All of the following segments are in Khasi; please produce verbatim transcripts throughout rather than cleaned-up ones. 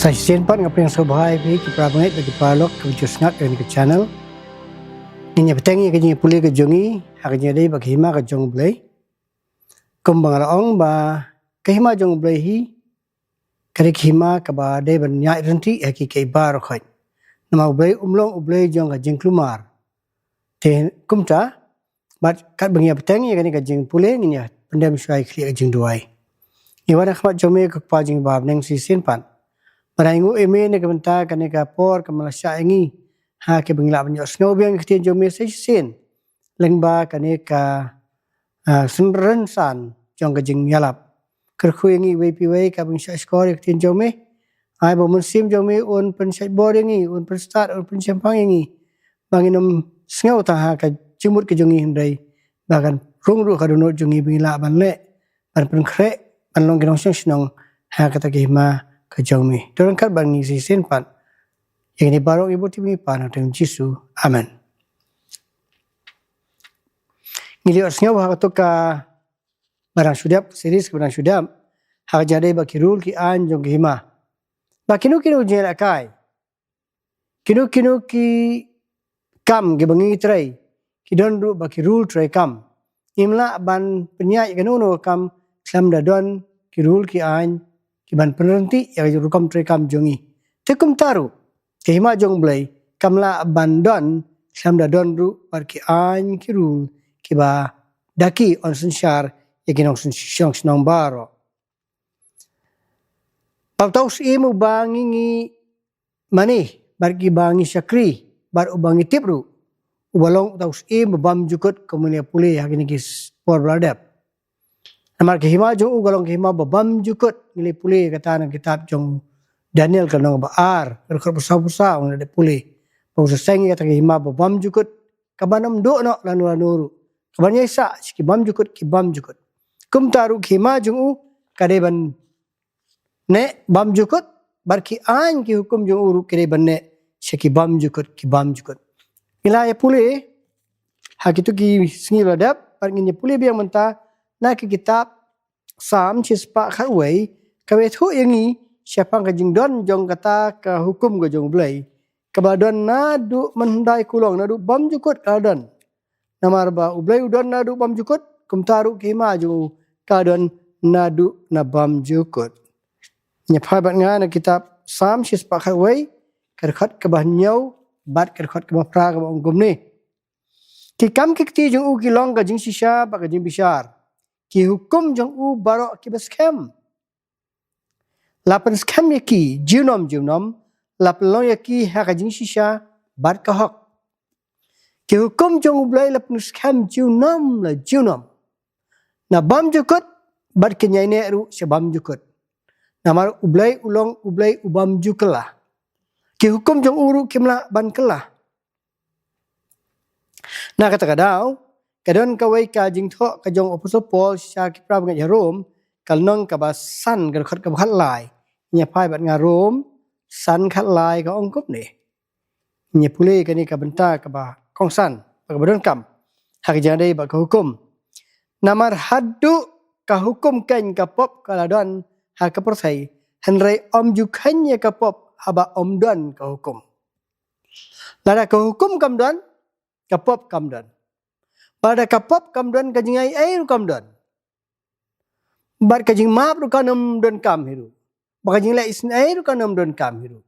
Sa shisien pat nga pdiang sngewbha ïa phi ki para bangeit bad ki para lok kiba ju sngap ïa kane ka channel. Ngin ïa bteng ïa ka jingpule ka jong ngi ha ka jingïadei bad ka hima ka jong U Blei. Kumba nga la ong ba ka hima jong U Blei hi ka dei ka hima kaba dei ban ïaid ryntih ha kiei kiei baroh khoit. Namar U Blei um long U Blei jong ka jingkulmar. Te kumta, bad katba ngin ïa bteng ïa kane ka jingpule, ngin ïa pyndem shuwa ïa ka jingduwai. Ngi wan ha khmat jong me ko Kpa jong ngi ba ha bneng, shisien pat ba ngi ainguh ïa me na ka bynta kane ka por kaba me la shah ïa ngi ha kaba ngin lah ban ïohsngew biang ïa ka ktien jong me sa shisien. Lyngba kane ka, ah, synran san jong ka jingïalap. Kyrkhu ïa ngi iwei pa iwei kaba ngin shah shkor ïa ka ktien jong me. Ai ba U Mynsiem jong me un pynshait bor ïa ngi, un pynstad, un pynshemphang ïa ngi. Ba ngin ym sngew tang ha ka jingmut ka jong ngi, hynrei ba kan rung ruh ha ka dohnud jong ngi ba ngin lah ban leh, ban pynkhreh, ban long ki nongshong shnong ha kata ka hima ka jong me. To ryngkat bad ngi shisien pat. Ïa kine baroh ngi bud ïa phi, ngi pan ha ka kyrteng U Jisu. Amen. Ngi la ïohsngew ha kato ka ba dang shu dep, series kaba dang shu dep, ha ka jingïadei bad ki rule ki aiñ jong ka hima. Ba kino kino ki jingïalehkai, kino kino ki kam kiba ngi trei, ki don ruh ba ki rule treikam. Ngim lah ban pynïaid ïa kano kano ka kam khlem da don ki rule ki aiñ kiban pynryntih ïa ka rukom treikam jong ngi. Te kumta ruh ka hima jong U Blei kam lah ban don khlem da don ruh bad ki aiñ ki rule kiba da ki yn synshar ïa ki nongshong shnong baroh. Bad uta u syiem uba ngi, ngi mane, bad kiba ngi shakri, bad uba ngi tip ruh, uba long uta u syiem ba bymjukut, kumba ngi la pule ha kine ki por ba la dep. Namar ka hima jong u ka long ka hima ba bymjukut. Ngi la pule kata na ka kitab jong Daniel ka lynnong ba ar, ka dkhot ba saw phew saw, ngi la dep pule ba u sa seng ïa kata ka hima ba bymjukut, kaban ym duh noh lano lano ruh, kaban ïaisah sha ki bymjukut ki bymjukut. Kumta ruh ka hima jong u ka dei ban neh bymjukut, bad ki aiñ ki hukum jong u ruh ki dei ban neh sha ki bymjukut ki bymjukut. Ngi la ïa pule ha kito ki sngi ba la dep, bad ngin ïa pule biang mynta na ka kitab Salm shispah khatwei, kaba ïathuh ïa ngi shaphang ka jingdon jong kata ka hukum ka jong U Blei, kaba don naduh mynhyndai kulong, naduh bymjukut ka la don. Namar ba U Blei u don naduh bymjukut, kumta ruh ka hima jong u ka don naduh na bymjukut. Ngi phai bad nga na kitab Salm shispah khatwei, ka dkhot kaba hynñiew bad ka dkhot kaba phra, kaba ong kumne: Ki kam ki kti jong u ki long ka jingshisha bad ka jingbishar. Ki hukum jong u baroh kiba skhem. La pynskhem ïa ki junom junom, la pynlong ïa ki ha ka jingshisha bad ka hok. Ki hukum jong U Blei la pynskhem junom la junom. Na bymjukut bad kin ïaineh ruh sha bymjukut. Namar U Blei u long U Blei u bymjukut la. Ki hukum jong u ruh kim lah ban kylla. Na kata ka daw, ka don kawei ka jingthoh ka jong u Apostol Paul sha ki para bangeit ha Rom, ka lynnong kaba san, ka dkhot kaba khatlai. Ngi ïa phai bad nga Rom san khatlai, ka ong kumne. Ngi ïa pule kane ka bynta kaba kongsan, kaba donkam ha ka jingïadei bad ka hukum. Namar haduh ka hukum keiñ ka pop ka la don ha ka pyrthei, hynrei ym ju kheiñ ïa ka pop haba ym don ka hukum. Lada ka hukum kam don, ka pop kam don. Lada ka pop kam don, ka jingai ei ruh kam don. Bad ka jingmap ruh kan ym donkam hi ruh. Bad ka jingleh isynei ruh kan ym donkam hi ruh.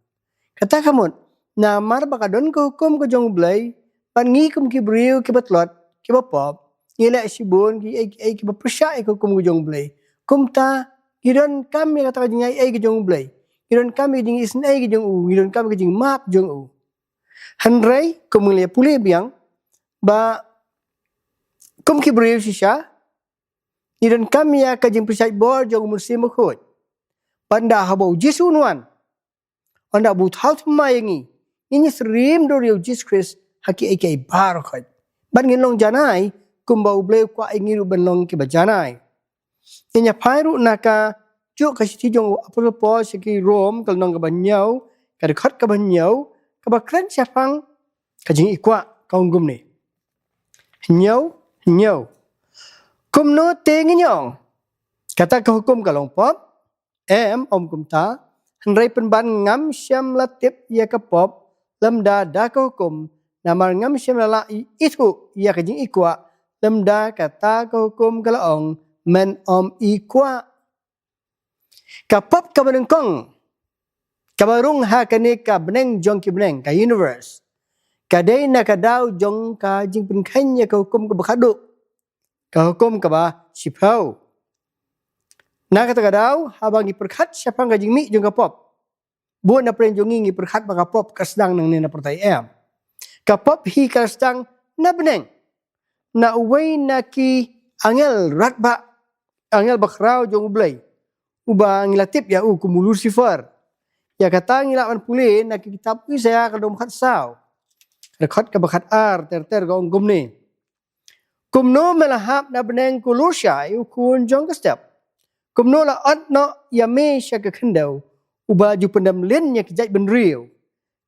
Kata ka mut, namar ba ka don ka hukum ka jong U Blei, bad ngi kum ki briew kiba tlot, kiba pop, ngi leh shibun kiei kiei kiba pyrshah ïa ka hukum ka jong U Blei. Kumta, ngi donkam ïa kata ka jingai ei ka jong U Blei. Ngi donkam ïa ka jingisynei ka jong u, ngi donkam ïa ka jingmap jong u. Hynrei, kum ngi la pule biang, ba kum ki briew shisha, ngi donkam ïa ka jingpynshait bor jong U Mynsiem Bakhuid. Bad ynda haba U Jisu un wan, ynda ba u thaw thymmai ïa ngi, ngin ïasyriem dur ïa U Jisu Khrist ha kiei kiei baroh khoit. Bad ngin long janai, kumba U Blei u kwah ïa ngi ruh ban long kiba janai. Ngin ïa phai ruh na kajuh ka shithi jong u Apostol Paul sha ki Rom, ka lynnong kaba hynñiew, ka dkhot kaba hynñiew, kaba kren shaphang ka jingikwah, ka ong kumne. Hynñiew, hynñiew. Kumno te ngin ïa ong? Kata ka hukum ka long pop? Em, ym kumta. Hynrei pynban ngam shym la tip ïa ka pop lymda da ka hukum, namar ngam shym la lah ithuh ïa ka jingïkwah lymda kata ka hukum ka la ong, men ym ikwah. Ka pop kaba nyngkong kaba rung ha kane ka bneng jong ki bneng, ka universe, ka dei na ka daw jong ka jingpynkheiñ ïa ka hukum kaba khadduh, ka hukum kaba shiphew. Na kata ka daw, haba ngi pyrkhat shaphang ka jingmih jong ka pop, bun na pdeng jong ngi ngi pyrkhat ba ka pop ka sdang nangne na pyrthei, em. Ka pop hi ka sdang na bneng, na uwei na ki angel radbah, angel bakhraw jong U Blei, uba ngi la tip ïa u kum u Lucifer. Ïa kata ngi lah ban pule na ki kitab Isaïah ka lynnong khatsaw, ka dkhot kaba khatar ter ter, ka ong kumne: Kumno me la hap na bneng, ko Lushai, u khun jong ka step? Kumno la ot noh ïa me sha ka khyndew, uba ju pyndem lin ïa ki jaitbynriew?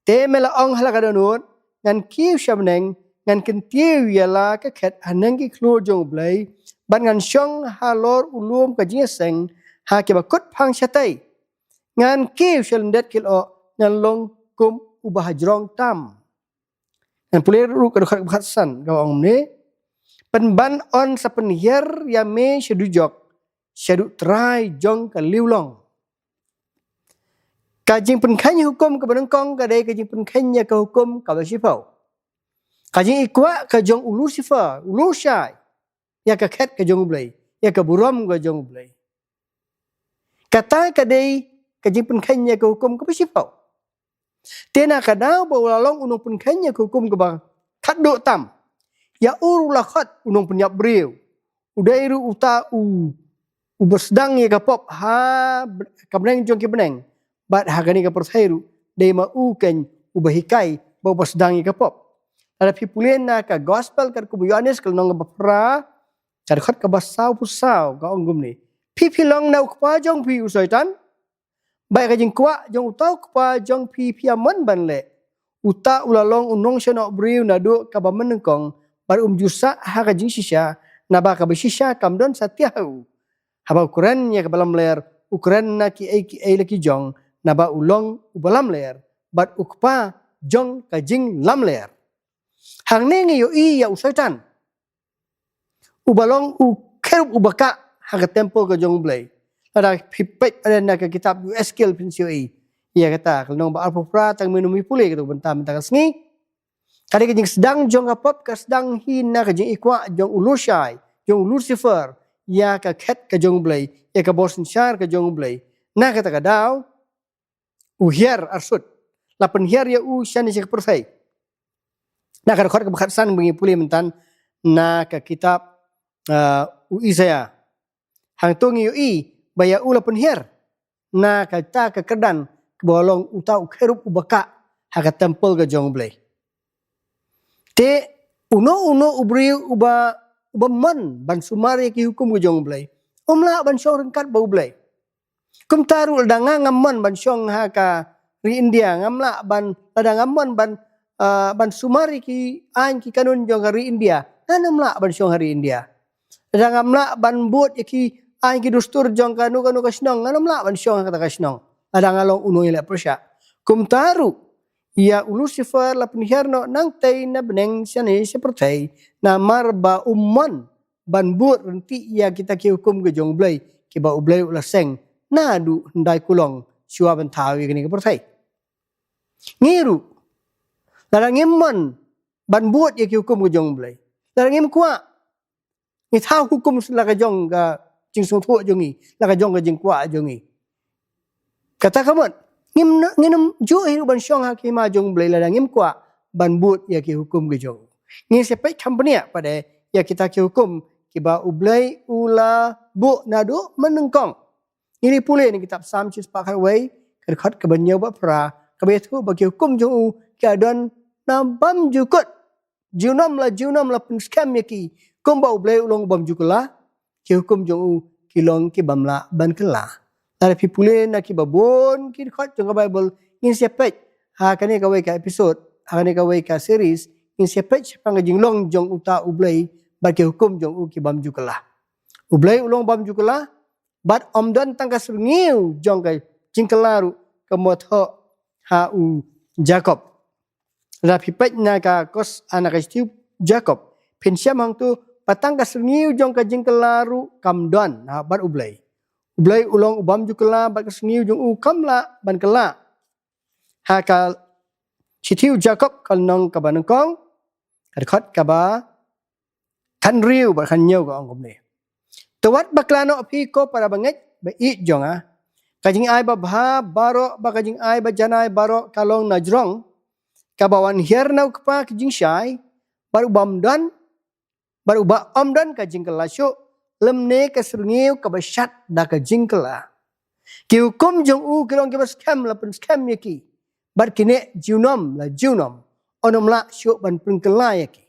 Te me la ong ha la ka dohnud: Ngan kiew sha bneng, ngan kyntiew ïa la ka khet haneng ki khlur jong U Blei, bad ngan shong halor u lum ka jingïaseng ha kiba kut phang shatei. Ngan kiew sha lyndet ki lyoh, ngan long kum uba hajrong tam. Ngan pule ruh ka dkhot kaba khatsan, kaba ong kumne: Pynban yn sa pynhiar ïa me sha dujok, sha dutrai jong ka liwlong. Ka jingpynkheiñ hukum kaba nyngkong ka dei ka jingpynkheiñ ïa ka hukum kaba shiphew, ka jingïkwah ka jong u Lucifer, u Lushai, ïa ka khet ka jong U Blei, ïa ka burom ka jong U Blei. Kata ka dei ka jingpynkheiñ ïa ka hukum kaba shiphew. Te na ka daw ba u la long u nongpynkheiñ ïa ka hukum kaba khadduh tam, ïa u ruh la khot u nongpynïap briew. U dei ruh uta u, uba sdang ïa ka pop ha ka bneng jong ki bneng, bad ha kane ka pyrthei ruh dei ma u keiñ uba hikai bad uba sdang ïa ka pop. Lada phi pule na ka gospel katkum u Ïoannis ka lynnong kaba phra, ka dkhot kaba sawphew saw, ka ong kumne: Phi phi long na u kpa jong phi u Soitan, bad ka jingkwah jong uta u kpa jong phi phi ïa mon ban leh. Uta u la long u nongshohnoh briew naduh kaba mynnyngkong, bad um ju sah ha ka jingshisha, naba kaba shisha kam don satia ha u. Haba u kren ïa kaba lamler, u kren na kiei kiei la ki jong, naba u long uba lamler, bad u kpa jong ka jinglamler. Hangne ngi ïohi ïa u Soitan, uba long u kherub uba kah ha ka templ ka jong U Blei. Lada phi peit pat na ka kitab Esekiel phin sa ïohi ïa kata, ka lynnong ba arphew phra, tang mynno me pule kato ka bynta mynta ka sngi. Ka dei ka jingsdang jong ka pop, ka sdang hi na ka jingïkwah jong u Lushai, jong u Lucifer, ïa ka khet ka jong U Blei, ïa ka bor synshar ka jong U Blei. Na kata ka daw, u hiar arsut, la pynhiar ïa u shane sha ka pyrthei. Na ka dkhot kaba khatsan ba ngi pule mynta na ka kitab, ah, u Isaïah, hangto ngi ïohi ba ïa u la pynhiar na kata ka kyrdan kaba long uta u kherub uba kah ha ka templ ka jong U Blei. Te uno uno u briew uba, uba mon ban sumar ïa ki hukum ka jong U Blei, um lah ban shong ryngkat bad U Blei. Kumta ruh lada nga ngam mon ban shong ha ka ri India, ngam lah ban, lada ngam mon ban, ah, ban sumar ïa ki aiñ ki kanun jong ka ri India, ngan ym lah ban shong ha ri India. Lada ngam lah ban bud ïa ki aiñ ki dustur jong kano kano ka shnong, ngan ym lah ban shong ha kata ka shnong, lada nga long u nongïaleh pyrshah. Kumta ruh ïa u Lucifer la pynhiar noh nangtei na bneng shane sha pyrthei, namar ba um mon ban bud ryntih ïa kita ki hukum ka jong U Blei, kiba U Blei u la seng naduh hyndai kulong shuwa ban thaw ïa kane ka pyrthei. Ngi ruh, lada ngim mon ban bud ïa ki hukum ka jong U Blei, lada ngim kwah, ngi thaw hukum la ka jong ka jingsngewthuh jong ngi, la ka jong ka jingkwah jong ngi. Kata ka mut, ngim, ngin ym ju hi ruh ban shong ha ka hima jong U Blei lada ngim kwah ban bud ïa ki hukum ka jong u. Ngin sa peit kham bniah pat de ïa kita ki hukum kiba U Blei u la buh naduh mynnyngkong. Ngi la pule na kitab Salm shispah khatwei, ka dkhot kaba hynñiew bad phra, kaba ïathuh ba ki hukum jong u ki la don na bymjukut. Junom la junom la pynskhem ïa ki, kumba U Blei u long u bymjukut la, ki hukum jong u ki long ki bym lah ban kylla. Lada phi pule na kiba bun ki dkhot jong ka Baibl, ngin sa peit ha kane kawei ka episode, ha kane kawei ka series, ngin sa peit shaphang ka jinglong jong uta U Blei bad ki hukum jong u ki bymjukut la. U Blei u long bymjukut la, bad ym don tang ka syrngiew jong ka jingkylla ruh Ka mot ho ha u Jakob. Lada phi peit na ka kos, ah, na ka shithi u Jakob, phin shem hangto ba tang ka syrngiew jong ka jingkylla ruh kam don ha bad U Blei. U Blei u long u bym ju kylla bad ka syrngiew jong u kam lah ban kylla. Ha ka shithi u Jakob ka lynnong kaba nyngkong, ka dkhot kaba khathynriew bad khathynñiew ka ong kumne: Te wat bakla noh phi ko para bangeit ba ïeit jong nga. Ka jingai babha baroh bad ka jingai bajanai baroh ka long na jrong, kaba wan hiar na u kpa ka jingshai, bad u bym don, bad uba ym don ka jingkylla shuh, lymne ka syrngiew kaba shad da ka jingkylla. Ki hukum jong u ki long kiba skhem la pynskhem ïa ki, bad ki neh junom la junom, un ym lah shuh ban pynkylla ïa ki.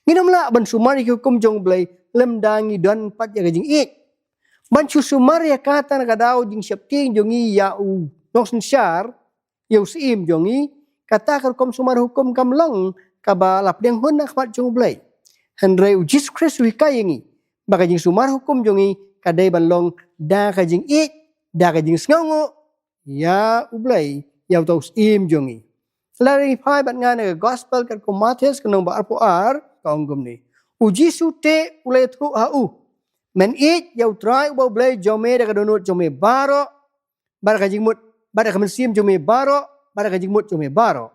Ngin ym lah ban sumar ïa ki hukum jong U Blei lymda ngi don pat ïa ka jingïeit. Ban shu sumar ïa kata na ka daw jingsheptieng jong ngi ïa u nongsynshar, ïa u syiem jong ngi, kata ka rukom sumar hukum kam long kaba la pdiang hun na khmat jong U Blei. Hynrei U Jisu Khrist u hikai ïa ngi ba ka jingsumar hukum jong ngi ka dei ban long da ka jingïeit, da ka jingsngewnguh ïa U Blei, ïa uta u syiem jong ngi. Lada ngi phai bad nga na ka gospel katkum u Mathaios ka lynnong ba arphew ar, ka ong kumne: U Jisu te u la ïathuh ha u: Men ïeit ïa U Trai uba U Blei jong me da ka dohnud jong me baroh, bad da ka jingmut, bad da ka mynsiem jong me baroh, bad da ka jingmut jong me baroh.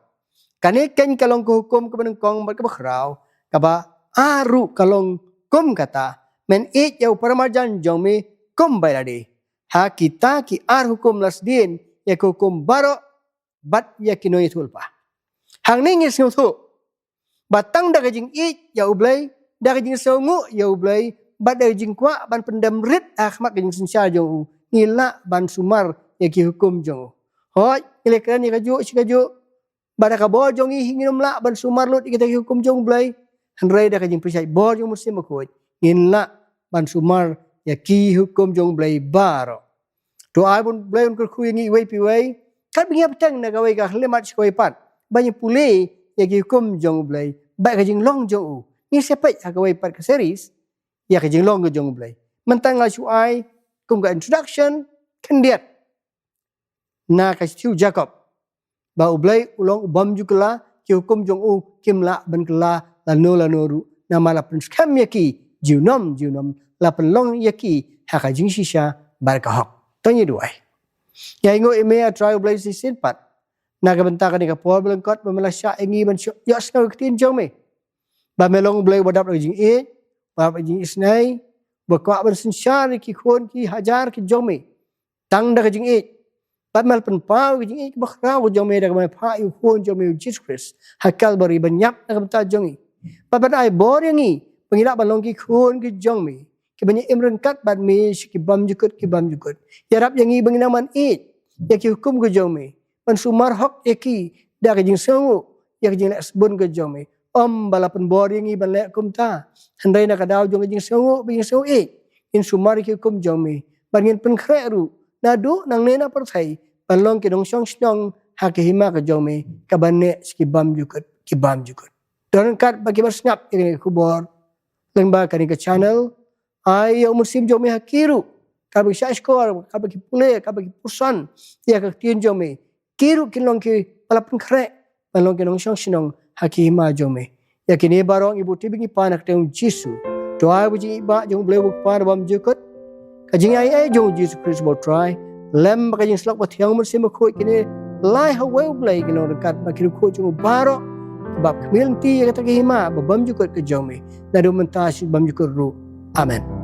Kane keiñ ka long ka hukum kaba nyngkong bad kaba khraw. Kaba ar ruh ka long kum kata: Men ïeit ïa u paramarjan jong me kum ba ïalade. Ha kita ki ar hukum la sdien ïa ki hukum baroh bad ïa ki nongïathuhlypa. Hangne ngi sngewthuh ba tang da ka jingïeit ïa U Blei, da ka jingsngewnguh ïa U Blei, bad da ka jingkwah ban pyndem rit ha khmat ka jingsynshar jong u, ngi lah ban sumar ïa ki hukum jong u. Hooid, ngi leh kren ïa kajuh shi kajuh, bad da ka bor jong ngi hi ngin ym lah ban sumar lut ïa kita ki hukum jong U Blei. Hynrei da ka jingpynshait bor jong U Mynsiem Bakhuid ngin lah ban sumar ïa ki hukum jong U Blei baroh. To ai ba U Blei un kyrkhu ïa ngi iwei pa iwei, katba ngi ïa bteng na kawei ka khlieh mat sha kawei pat, ba ngin pule ïa ki hukum jong U Blei bad ka jinglong jong u. Ngin sa peit ha kawei pat ka series ïa ka jinglong ka jong U Blei. Mynta nga shu ai kum ka introduction khyndiat na ka shithi u Jakob, ba U Blei u long u bym ju kylla, ki hukum jong u kim lah ban kylla lano lano ruh, namar la pynskhem ïa ki junom junom, la pynlong ïa ki ha ka jingshisha bad ka hok. To ngin duwai. Ïa ngi nguh ïa me, A Trai U Blei shisien pat, na ka bynta kane ka por ba lyngkot ba me la shah ïa ngi ban ïohsngew ïa ka ktien jong me. Ba me long U Blei uba dap da ka jingïeit, uba dap da ka jingisynei, uba kwah ban synshar ïa ki khun ki hajar ki jong me tang da ka jingïeit. Bad me la pynpaw ka jingïeit kaba khraw ka jong me da kaba me phah ïa u Khun jong me U Jisu Khrist ha Kalbari ban ïap na ka bynta jong ngi, bad ban ai bor ïa ngi ba ngin lah ban long ki khun ki jong me, kiban ïa im ryngkat bad me sha ki bymjukut ki bymjukut. Ïarap ïa ngi ba ngin nang ban ïeit ïa ki hukum ka jong me, ban sumar hok ïa ki da ka jingsngewnguh ïa ka jingleh sbun ka jong me. Ym ba la pynbor ïa ngi ban leh kumta, hynrei na ka daw jong ka jingsngewnguh bad jingsngew ïeit, ngin sumar ïa ki hukum jong me, bad ngin pynkhreh ruh naduh nangne na pyrthei ban long ki nongshong shnong ha ka hima ka jong me, kaban neh sha ki bymjukut ki bymjukut. Don ryngkat bad kiba sngap ïa kane ka khubor lyngba kane ka channel. Ai ïa u mynsiem jong me ha ki ruh, kaba ki shahshkor, kaba ki pule, kaba ki puson ïa ka ktien jong me, ki ruh kin long kiba la pynkhreh ban long ki nongshong shnong ha ki hima jong me. Ïa kine baroh ngi buh tip ngi pan ha ka kyrteng U Jisu. To ai ba ka jingïeit ba jong U Blei U Kpa uba bymjukut, ka jingaiei jong U Jisu Khrist uba U Trai, lem bad ka jingsyllok bathiang U Mynsiem Bakhuid, kine lai ha uwei U Blei kin long ryngkat bad ki riewkhuid jong u baroh kiba ap khmih lynti ïa kata ka hima ba bymjukut ka jong me, naduh mynta sha bymjukut ruh. Amen.